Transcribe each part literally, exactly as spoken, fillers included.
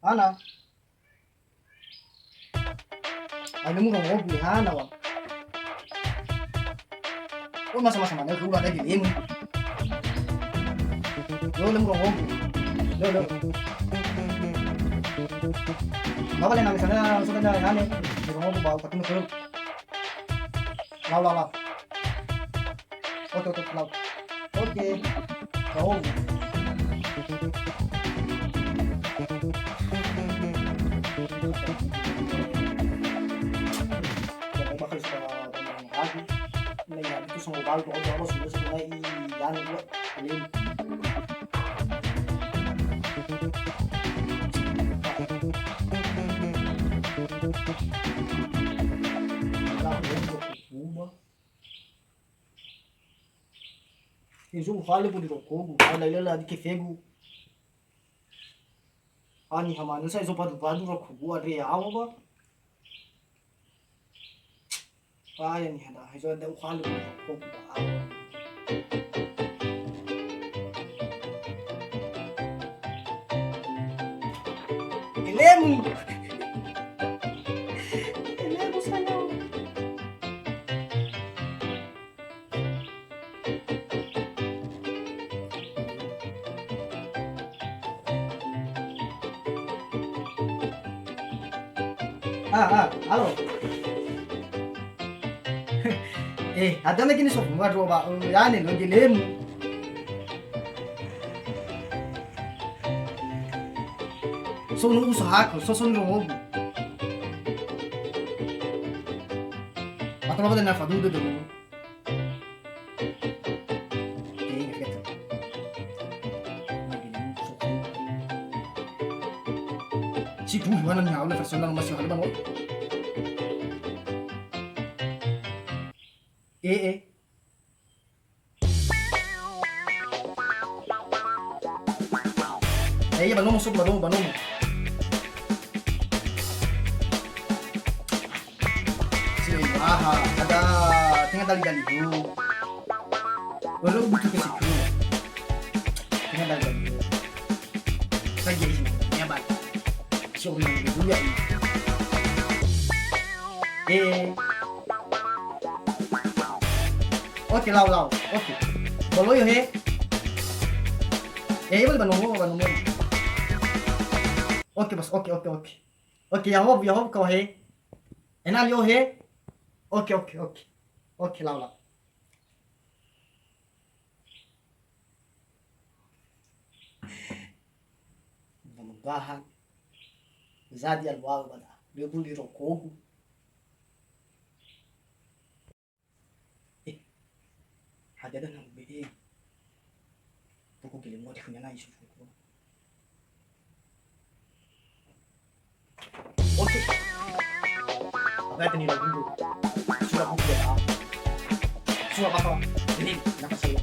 Hana. Ai, lemu rongogu, hana wa. Oh, masa-masa mana ke ula tadi lemu. Lo, lemu rongogu. Lo, lo. Bawa le nang sana, sana nane. Rongogu bau, tapi mesum. Lau, lau, lau. Oke, oke, lau. Oke. Lau. Ya, bakal suka lagi. Nah, ya, itu semua balik, oke, Allah sudah, sudah naik, ya, ini buat. Lin. Lau, lau, lau. Izu hale bu di rokogu, ala ilala di kefegu. Ani hamana sa izo badu-badu rokogu andre yawa ba. Aya ni hada, izo ada hale bu di rokogu ba. Elemu. Elemu sayang. Ah, ah, halo. Eh, ada lagi nih sofu, waduh, Pak. Eh, ya nih, lagi lemu. So no usahaku, so so no rongogu. Atau apa dan apa dulu dulu. Oke, nggak gitu. Lagi nih, so so. Si dulu mana nih, awalnya personal masih ada banget. Eh, eh. Eh, iya, ba nomo, sobu ba nomo, ba nomo. Sini, aha, ada tengah dali-dali dulu. Baru butuh ke situ. Tengah dali-dali dulu. Lagi di sini, ya, Bang. Sorry, dulu ya, ini. Eh. Oke, lau, lau. Oke. Boloyo he. Eh, boleh ba nomo, ba nomo. Oke, bos. Oke, oke, oke. Oke, ya hop, ya hop kau he. Enal yo he. Oke, oke, oke. Oke, lau, lau. Mudah-mudahan jadi alwal bana. Dia beli rokoku. Eh, hadia na ube'e. Pokok gele mode kunyana isu. Oke. Apa ya tadi lagu? Sudah buku ya. Sudah apa? Ini nak saya.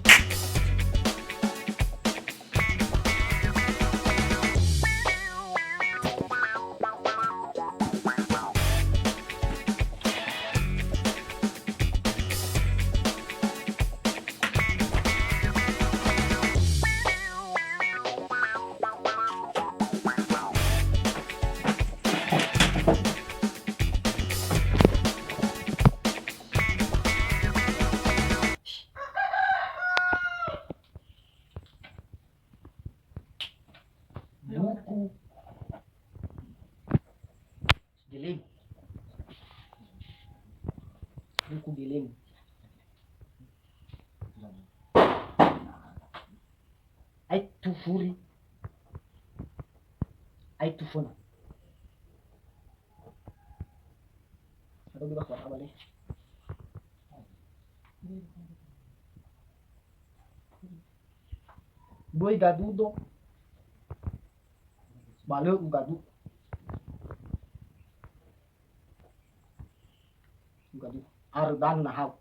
Buku. Gelem. Buku gelem. Ai tufuri. Ai tufuna. Atau kita kuat apa nih? Böi gadudo, ba lö ugadu. Ugadu. Arö danö nahau.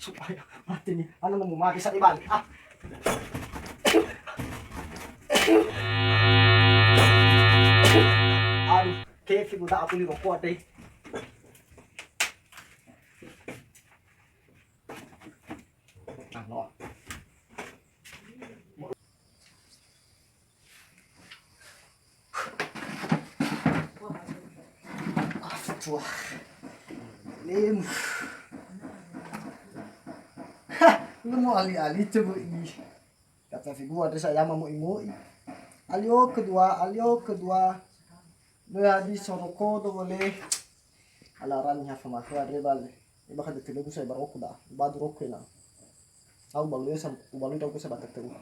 Supaya mate ni, ana nomo mate sa dibalik. Ah. Aduh, kefe guda aku li rokok deh. Ano. Afutua. Lemu. Ha, lemu ali-ali tebu i. Kata figua desa yama mu'i-mu'i. Alio kedua, alio kedua. Lö hadia soroko do boleh. Ala rani hafa makhua dre bale. Iba kada tele gusa iba roko da. Iba du roko ena. Au balu sa, ubalu roko sa batak teu.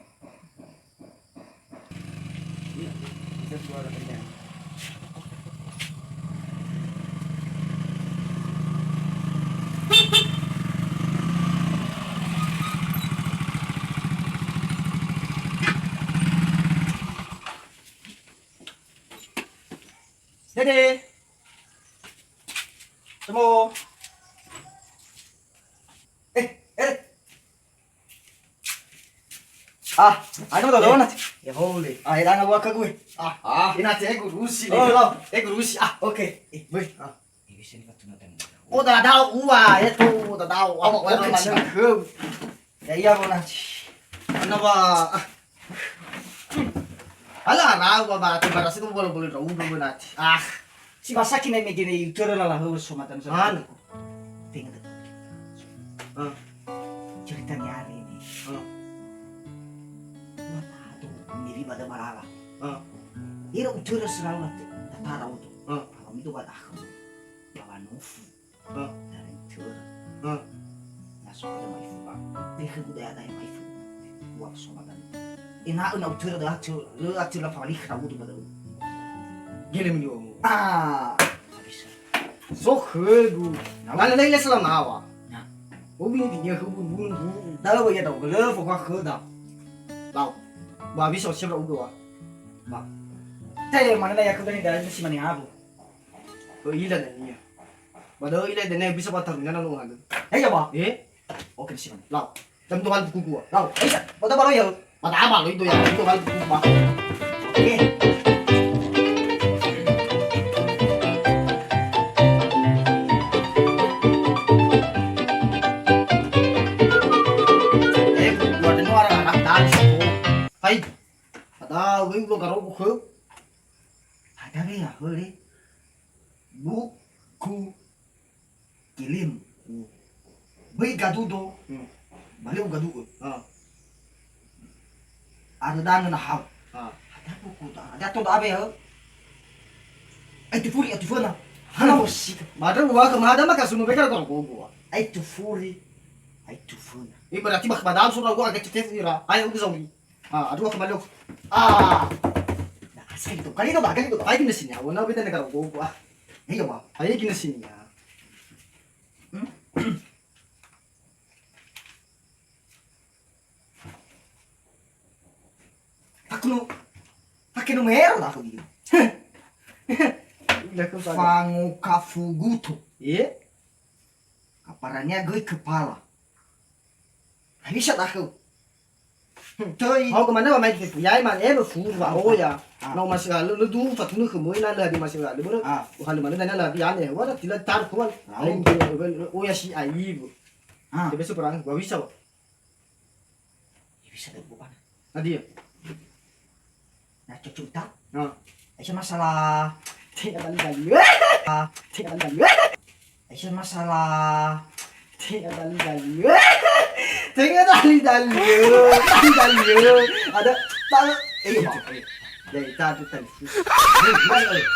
Iya, bisa suara kencang. Dede. Temu. Eh, eh. Ah, anu to dona. Ya hole. Ah, ila na waka gue. Ah, ah. Ina te gurusi. Oh, lo. Eh, gurusi. Ah, oke. Eh, boy. Ah. Ini sini patuna dan. Oh, dadao ua, ya tu, dadao. Oh, ua, oke, mana? Ya, iya, bona. Mana ba? Ala arau ba, ba, ba, rasa tu bolo-bolo rau, bolo, bolo, nati. Ah. Si basaki na mege ne utara lala hau so matan sa. Mana? Tenga tak. Ah. Cerita ni hari ini. Ah. Mana tu? Miri pada malala. Ah. Ira utara selalu nanti. Tatara untuk. Ah. Kalau itu buat aku. Lawan Nofu. Hah? Dari Ture. Hah? Na so ada maifu, Pak. Deh, budaya ada yang maifu. Buat sobat dan. Ina na uture dah, tu, le, tu la pali kena wudu pada. Gele meni omu. Ah, bisa. So khögu. Nah, lain, lain, lain selama awak. Nah. Obi ni dia khögu, bun, bun. Dah, ya, dah, gele, pokok khöda. Lau. Ba bisa siap dah udah, Pak. Ba. Teh, mana dah ya khöda ni dah, si mani abu. Oh, ila dah ni ya. Padahal ila dene bisa batar nana lo ngaga. Eh, ya, Ba? Eh? Oke, siap. Lau. Jam dua buku gua. Lau. Eh, ya. Pada baru ya. Pada apa lo itu ya? Itu kan buku, Ba. Oke. Eh, buku gua dene orang anak dari situ. Hai. Ada wing lo garo buku. Ada ya, boleh. Buku Kilim. Hmm. Böi gadudo. Hmm. Ba lö ugadu'ö. Ah. Arö danö nahau. Ah. Ada buku ta. Ada to da abe ya. Ai tufuri, ai tuföna. Hana musik. Madra wa ke mada maka sumu bekar ko gogo. Ai tufuri. Ai tuföna. Eh, berarti bak badal sudah gua agak cekef ira. Ayo udah zombie. Ah, aduh, kembali. Ah. Nah, sekali itu, kali itu, kali itu. Ayo gini sini ya, warna beda negara gua, gua. Iya, Bang. Ayo gini sini ya. Hmm? Aku no, pakai nomor lah aku gitu. Udah aku sadar. Fangu kafugutu. Iya. Kaparania göi kepala. Hawisa da'ö. Töi. Hau kemana wa mai ke? Yai man, eh, lo furu wa, oh, ya. Ah. Na masih lalu, lu du, fatunu kemoi na lagi masih lalu, bro. Ah. Bukan mana dana lagi aneh. Wala tila tar kuan. Ah. Aing ke, oh, ya si aibu. Ah. Tapi seperang, gua bisa, wa. Ya, bisa deh, bukan. Tadi ya? Nah, cocok tak? Nah. Aisyah masalah. Tidak, tidak, tidak. Ah, tidak, tidak, tidak. Aisyah masalah. Tenga dali-dali. Tenga dali-dali. Dali-dali. Ada, tak, eh, iya, Pak. Jadi, tadi, tadi. Eh, gimana, eh?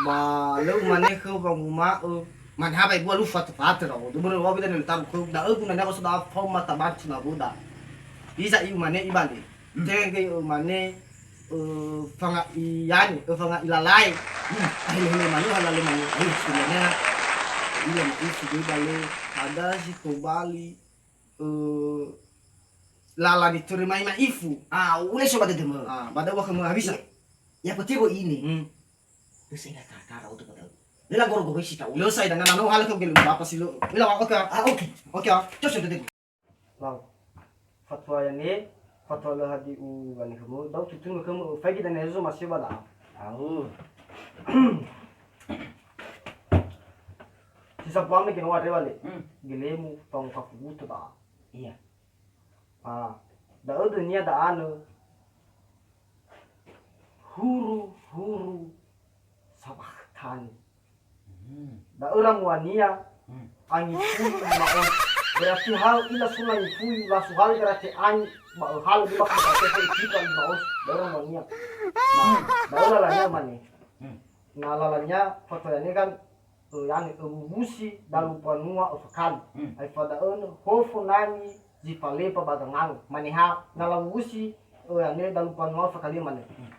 Ma, lö umane khö wanguma'ö. Man haba ibu alu fatu-fatu, da'ö. Dubur wa bida nel taru khö, da'ö gunana wa soda fao mata bantu na buda. Iza i umane ibale. Hmm. Tege umane, eh, fanga i yani, eh, fanga i lalae. Hmm. Ahele-hele manu, halale manu. Ayo, sebenarnya, iya, ma ifu doi bale. Ada si tobali, eh, lala ni terima ima ifu. Ah, ulai sobat demo. Ah, pada waktu mau habis, ah. Iya. Yang penting buat ini. Hmm. Terus saya nggak tahu, tahu tuh kata. Lha la goro-goro si tahu. Lha sai dengan anu hal ke gelu apa sih lo. Lha, oke. Ah, oke. Oke, ah. Terus udah deh. Lau. Fatua ya'e, fatua lö hadi uwane khömö, da'ö tutunö khömö, faigi dania so masiba da'a. Au. Si sambua me gino arewa le. Hmm. Gelemu, tong kafuguto da'a. Iya. Ah, da'ö dönia da'a nö. Huru-huru sabahtani. Hmm. Da'ö ramuania, hmm, angifulu lima osi. Berarti ha ö'ila so ngangifulu, lasu hale berarti angi, ba öhalö dua berarti ha ö'ila lima osi. Da'ö ramuania. Nah, da'ö lalania mane. Hmm. Nah, lalania fatua ya'e kan, eh, ya'e, eh, wuwusi dalu mbanua öfa kali. Hmm. Aefa da'ö nö, hofo nangi zi falepa ba gangango. Mane ha, na lawuwusi, eh, ya'e dalu mbanua öfa kali mane. Hmm.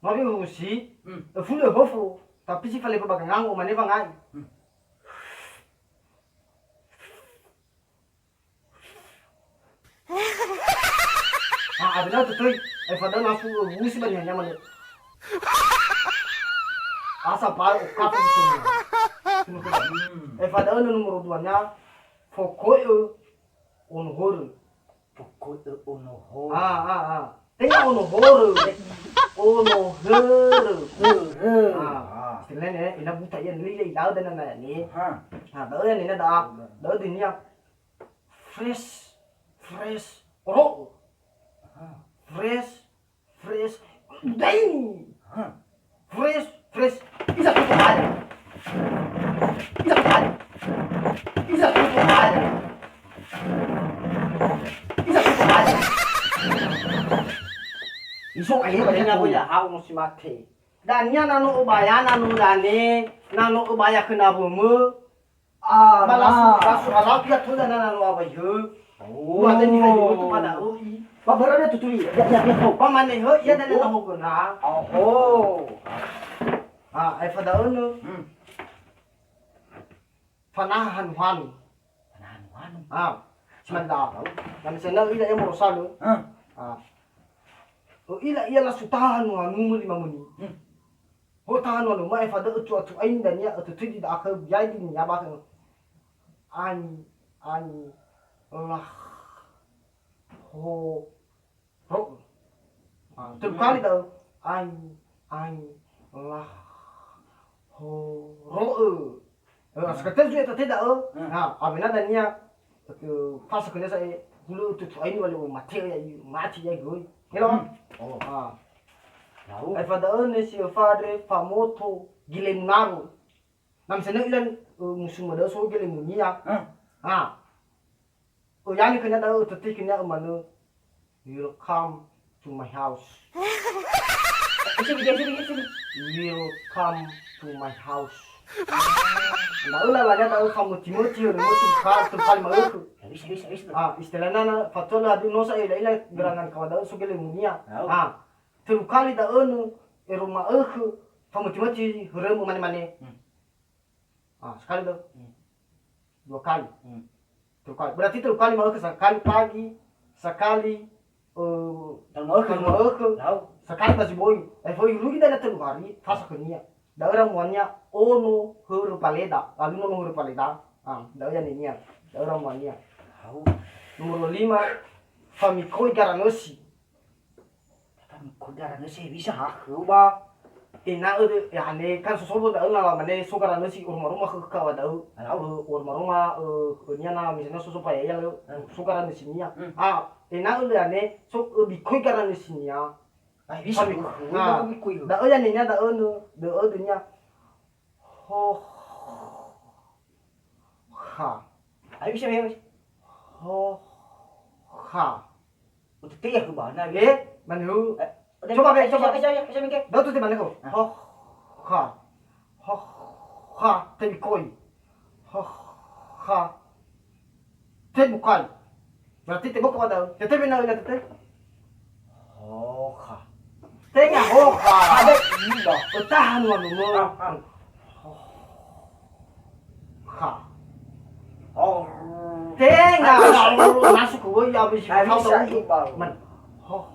Mawuwusi, hmm, eh, fulu hofo, tapi zi falepa ba gangango, mane wangai. Hmm. Ah, abena tötöi, eh, fada'ö langsung, eh, wusi ba niha-Nia mane. Asa pal, oh, kata gitu. Hmm. Eh, fada'ö nomor duanya, fokoi'ö ono horö. Fokoi'ö ono horö. Ah, ah, ah. Tenga ono horö. Ono hörö. Hörö. Ah. Ah. Istilahnya, ina buta ia, nili ia, ina ada nana ya, ni. Ha. Ah, da'ö ya, nina da'a. Da'ö dönia. Fresh, fresh, oro'ö. Aha. Fresh, fresh, udaini. Aha. Fresh, fresh, iza tutu hale. Iza tutu hale. Iza tutu hale. Iza tutu hale. Iso ayo, ayo, ayo, ayo, hau no si mate. Dania na no obaya na no dane, na no obaya khö nawömö. Ah, ba lasu, nah, lasu alapi ya toda na, na lo abai he. Oh. Lu ada ni kayu tu pada oi. Ba berada tutu ya, ya, ya, ya, oh. Ba mane he, ya dan na hogona. Oh. Ah, ai fada'ö nö. Hmm. Fanaha hanu-hanu. Fanaha hanu-hanu. Ah, cuma da. Tahu. Na misalnya ila ya morosa lö. Ah. Ah. Oh, ila ia lasu taha hanu-hanu lima menit. Hmm. Ho taha nua no ma'e fada'ö tu'a-tu'aini dania ötötöi di da'a khöu biai dinia bakhe. Ani, ani, lah, ho, ro'ö. Ah, tölu kali da'ö. Ani, ani, lah, ho, ro'ö. Eh, asakate zui eta te da'ö. Hmm. Nah, awena dania, eh, fasa khönia sa'e, hulö tutu aini wale o mate ya, mati ya göi. Helo? Hmm. Oh. Ah. Lau. Aefa da'ö ne si öfa andre famoto gilemu naro. Na misalnya ilan, eh, musuh ma da'ö so gelemunia. Hmm. Ah. Oh, yani khönia da'ö, ötötöi khönia, eh, manö. Welcome to my house. Ese, ese, ese, ese. Welcome to my house. Da'ö lalania da'ö famöti-möti, möti ka, tölu kali ma'ökhö. Ya, bisa, bisa, bisa. Ah, istilahnya na, fatua lö hadia no sa'e, ila-ila gerangan kawan da'ö so gelemunia. Tahu. Ah, tölu kali da'ö nö, ero ma'ökhö, famöti-möti hörömö mane-mane. Hmm. Ah, sekali tuh. Hmm. Dua kali. Hmm. Telu kali. Berarti telu kali ma'ökhö, sekali pagi, sekali, eh, telu ma'ökhö. Telu ma'ökhö. Tahu. Sekali ba zi boi. Eh, foi rugi dana telu hari, fasa khönia. Da'ö ramuania ono hörö paleda. Lalu ono hörö paleda. Ah, da'ö ya ninia. Da'ö ramuania. Tahu. Nomor lima, famikoi garanösi. Kan kodara nösi bisa ha khöu ba. Ena'ö, ya, ne, kan sosobo da'ö na lamane so garanösi oroma-roma khö kawa da'ö. Alau. Eh, oroma-roma, eh, niana misalnya sosobo ya, ya, le, hmm, so garanösinia. Hmm. Ah, ena'ö le ane, so, eh, bikoi garanösinia. Ah, bisa. Kami, bikoi, nah, bikoi. Da'ö ya ninia da'ö nö, da'ö dönia. Ho. Ha. Ayo, bisa, bisa, bisa. Ho. Ha. Udah tiga ke mana, eh, mana lu? Eh, coba, coba, coba, coba, coba, coba, coba. Da'ö tötöi mane ko. Ah. Ho. Ha. Ho. Ha. Tebi koi. Ho. Ha. Tebu kali. Berarti tebo ko ada. Tete bena ila tete. Hoha. Tenga hoha. Ada iba. Tahan wanu mo. Ah, ah. Hoha. Oh. Tenga. Masuk ke woi abis. Bisa iba. Man. Ho.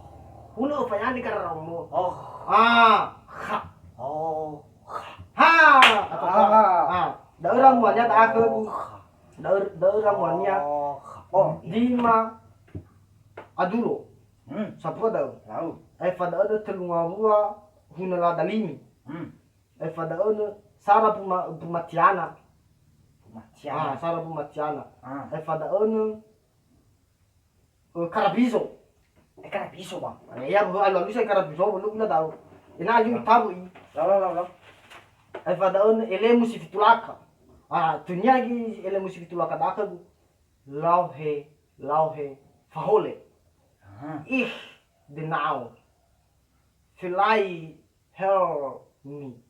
Hulu apa yang dikara mo? Oh. Ah. Ha. Oh. Muania da'ö khögu. Da'ö, da'ö ra muania. Oh, oh, iya. Dima adulo. Hmm. Sapua da'ö. Lau. Aefa da'ö nö tölu ngawua hunö la dalimi. Hmm. Aefa da'ö nö sara puma-, pumatiana. Pumatiana. Ah, sara pumatiana. Ah. Aefa da'ö nö Eh, karabizo. Eh, karabizo, Bang. Eh, ya, alu-alu saya karabizo, belum na tahu. Ina ayu tahu i. Lau, lau, lau, lau. Aefa da'ö nö elemu si fitu laka. Ah, tönia gi elemu si fitu laka da'ö khögu. Lau he, lau he, fahole. Ah. Ich, denau. Vielleicht help me.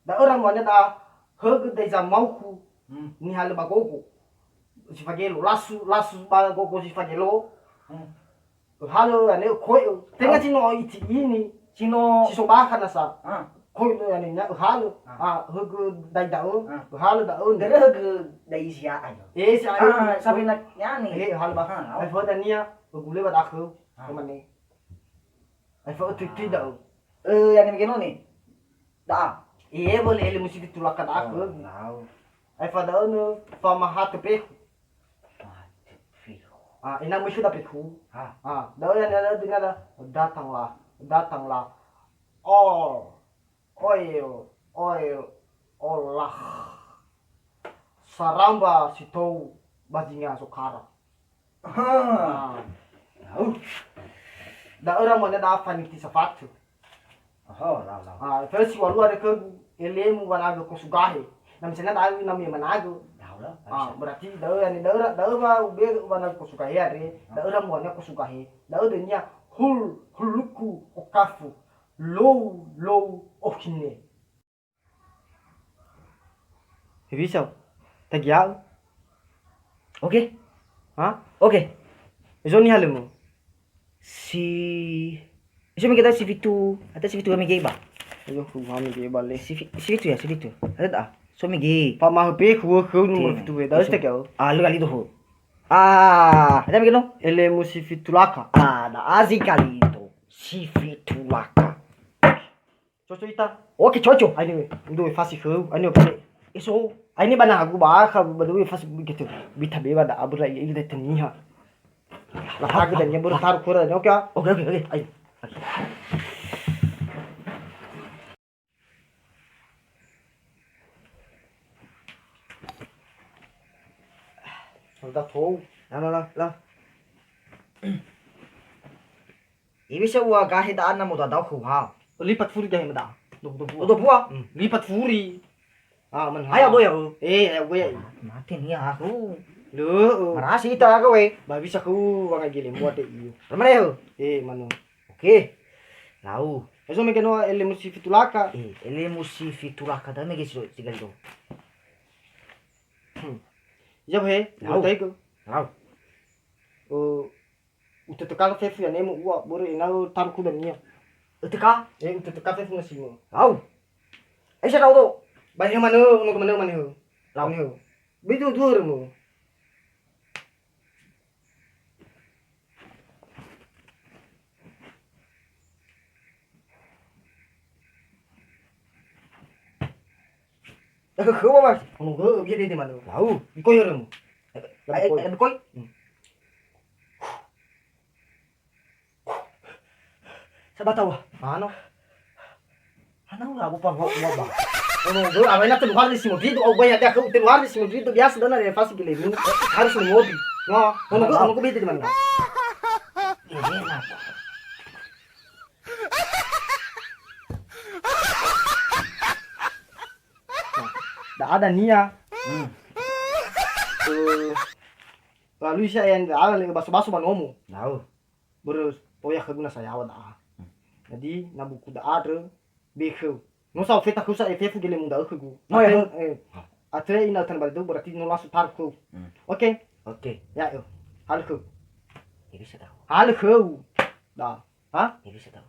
Da'ö ra muania da högö dai zamaukhu. Hmm. Nihalö ba gogo. Si fagelo, lasu, lasu ba gogo si fagelo. Hmm. Öhalö ane ökoe'ö. Tenga si no iti ini. Si no si so bakha nasa. Ah. Koe'ö ane nya öhalö. Ah. Ah, högö dai da'ö. Ah. Öhalö da'ö. Dere högö dai isi a'a. Eh, si a'a. Ah, sampai na yani. Eh, öhalö ba. Ah, aefa dania, ögule ba dakhö. Ah. Kemane. Aefa ötui-tui da'ö. Eh, yani mege noni. Da'a. Iye, wali elemu si fitu laka da'a khögu. Lau. Aefa da'ö nö famahatö pekhu. Mahatö pekhu. Ah, ina möi khöda pekhu. Ah. Ah, da'ö yani da'ö dina da, datanglah, datanglah. Ol, oil, oil, olah. Saramba si tou ba zinga zokara. Ah. Lau. Da'ö ra muania da'a faniti safatö. Oho, lau, lau. Ah, versi walua re khögu, elemu wanagö kosu gahe. Na misalnya da'a na me managö. Lau, lau. Ah, berarti da'ö yani da'ö ra, da'ö wa ube wanagö kosu gahe are, da'ö ra muania kosu gahe. Da'ö dönia hul, huluku okafu, lou, lou ohine. He bisa, tagia'ö. Oke. Ha? Oke. Ezo nihalömu. Si, ezo mege da si fitu, ada si fitu mege ba. Ezo hu ha mege ba le. Si fi-, si fitu ya, si fitu. Ada da. So mege. Famahatö pekhu khöu nomor fitu we. Da tagia'ö. Ah, lu kali doho. Ah, ada mege no? Elemu si fitu laka. Ah, da azi kali itu. Si fitu laka. Cocok ita. Oke, cocok. Aini we, undo we fasi khöu. Aini we pale. Eso. Aini ba nagu ba kha ba do we fasi gitu. Bita be ba da abura ini de teniha. La hagu dan nyebur taru kura. Oke, ah. Oke, oke, oke. Ayo. Udah tahu. Lah, lah, lah, lah. Iwisa ua gahe da'a na modadao khöu ha. Lipat furi gahe ma da'a. Dua puluh. Oh, dua puluh. Hmm. Lipat furi. Ah, man ha. Ayo, boya, oh. Eh, ayo, boya. Mate nia aku. Lo, oh. Marasi ita aku, we. Ba bisa ku wanga gele mua te iyo. Ramane, oh. Eh, manu. Oke. Lau. Eso mege no elemu si fitu laka. Eh, elemu si fitu laka da mege si, si galido. Hmm. Ya, he. Lau. Lau. Oh. Utötöka fefu ya nemo ua, börö ena'ö taru kuda nia. Ötöka? Eh, utötöka fefu nasi mo. Lau. Aisa tau to. Ba he manö, ono ke manö manö. Lau. Manö. Bidu dua mo. Khöu, Mas. Ono khöu, biasa dia mana? Lau. Bikoi ya, Remo. Ai, ai, bikoi. Hmm. Sabata wa. Ano. Ana ula aku pang hok mua ba. Ono do awena telu hari si mobil do au bayar dia aku telu hari si mobil do biasa dana dia pasti gile ini. Harus mobil. No, ono go, ono go bete di mana? Ini enak. Da ada nia. Hmm. Eh, lalu saya yang ada lagi baso-baso ba nomo. Lau. Börö toya khögu na sayawa da'a. Hmm. Jadi, na buku da'a andrö, be khöu. No sa ofeta khöu sa efefu gele munda khögu. No, ya. Atre, eh, atre ina tan balidu berarti no langsung taruh khöu. Hmm. Oke. Oke. Ya, yo. Halö khöu. Ya bisa tahu. Halö khöu. Da. Ha? Ya bisa tahu.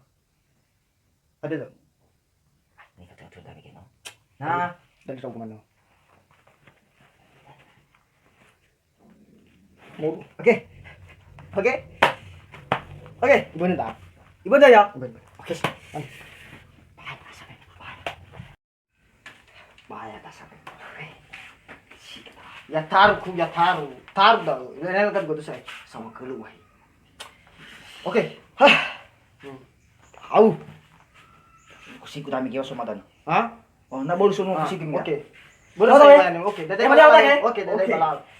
Ada tak? Ini kata-kata dari kita. Nah, dari tahu kemana? Oke. Oke. Oke. Ibu ni tak? Ibu dah ya? Ibu. Oke. Bahaya dasar. Bahaya dasar. Ya taru ku, ya taru. Taru da. Ya, ya, kan gua tuh saya. Sama kelu, wah. Oke. Hah. Hmm. Au. Kusiku dami gewa somadan. Hah? Oh, na bolu sono. Ah, kusiku mi. Oke. Bolu. Oke, dede. Oke, dede. Oke.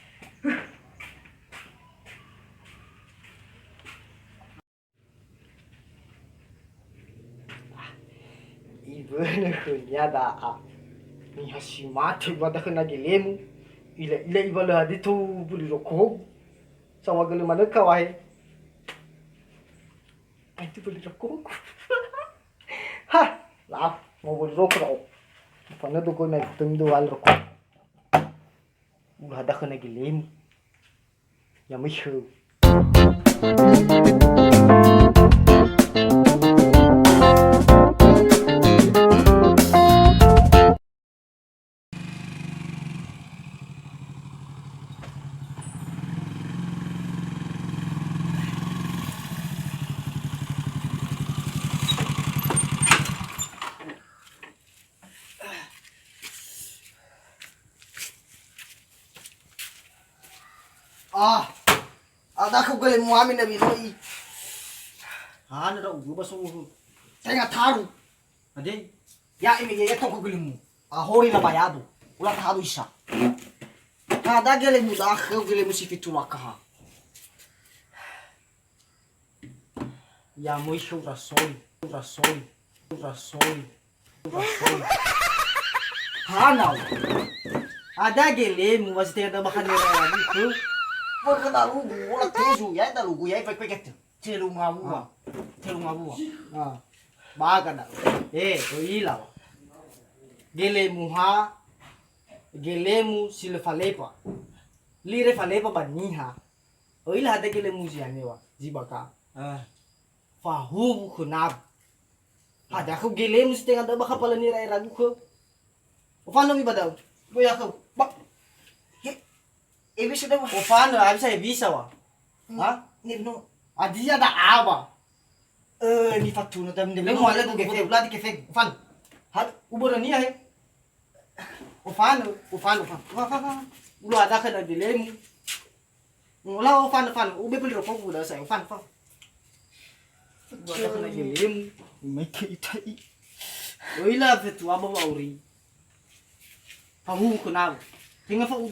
Ibönö khönia da'a. Niha si mate ba da'ö na gelemu, ila-ila ibalö hadia tou böli rokogu. Saohagölö manö ka wahe. Aetu böli rokogu. Ha, lau, mau böli roko ndra'o. Fanödo göi mai tömi do wali roko. Ula hadia khönia gelemu. Ya möi khöu. Ah, ada aku gele muami na binoi. Hana da ugu ba so ugu. Tenga taru. Ade. Ya imi ya toko gelemu. Ahori na bayadu. Ula tahadu isa. Kada gelemu da khöu gelemu si fitu lakaha. Ya möi khöu rasoi, rasoi, rasoi, rasoi. Hana. Ada gelemu masih tengah tambah kan ya. Wah, kada lugu, wala tezu, ya, ada lugu, ya, pek, pek, telu ngawua. Ah. Telu ngawua. Ah. Baga da. Eh, öila. Gelemu ha, gelemu si lö falepa. Lire falepa ba niha. Öila hadia gelemu zi anewa, zi baka. Ah. Fahuwu khö nabu. Hadia khöu gelemu si tenga da'ö ba kapala nira era gu khöu. Ofanö mi ba da'ö. Boya khöu. Ba. He. Ebisa da'ö. Ofanö, abisa ebisa wa. Hmm. Ha? Nirno. Adia da awa. Eh, ni fatuna tam. Le mo ale tu kefe, ulati kefe. Fan. Ha, ubara nia he. Ofanö, ofanö, ofanö. Fa, fa, fa. Ula ada khönia gelemu. Ula ofanö, fanö. Ube böli rokogu da saya, ofanö, fa. Ula ada khönia gelemu. Mai ke itai. Öila fetua ba wa'auri. Fahuwu khö nabu. Tenga fa'u.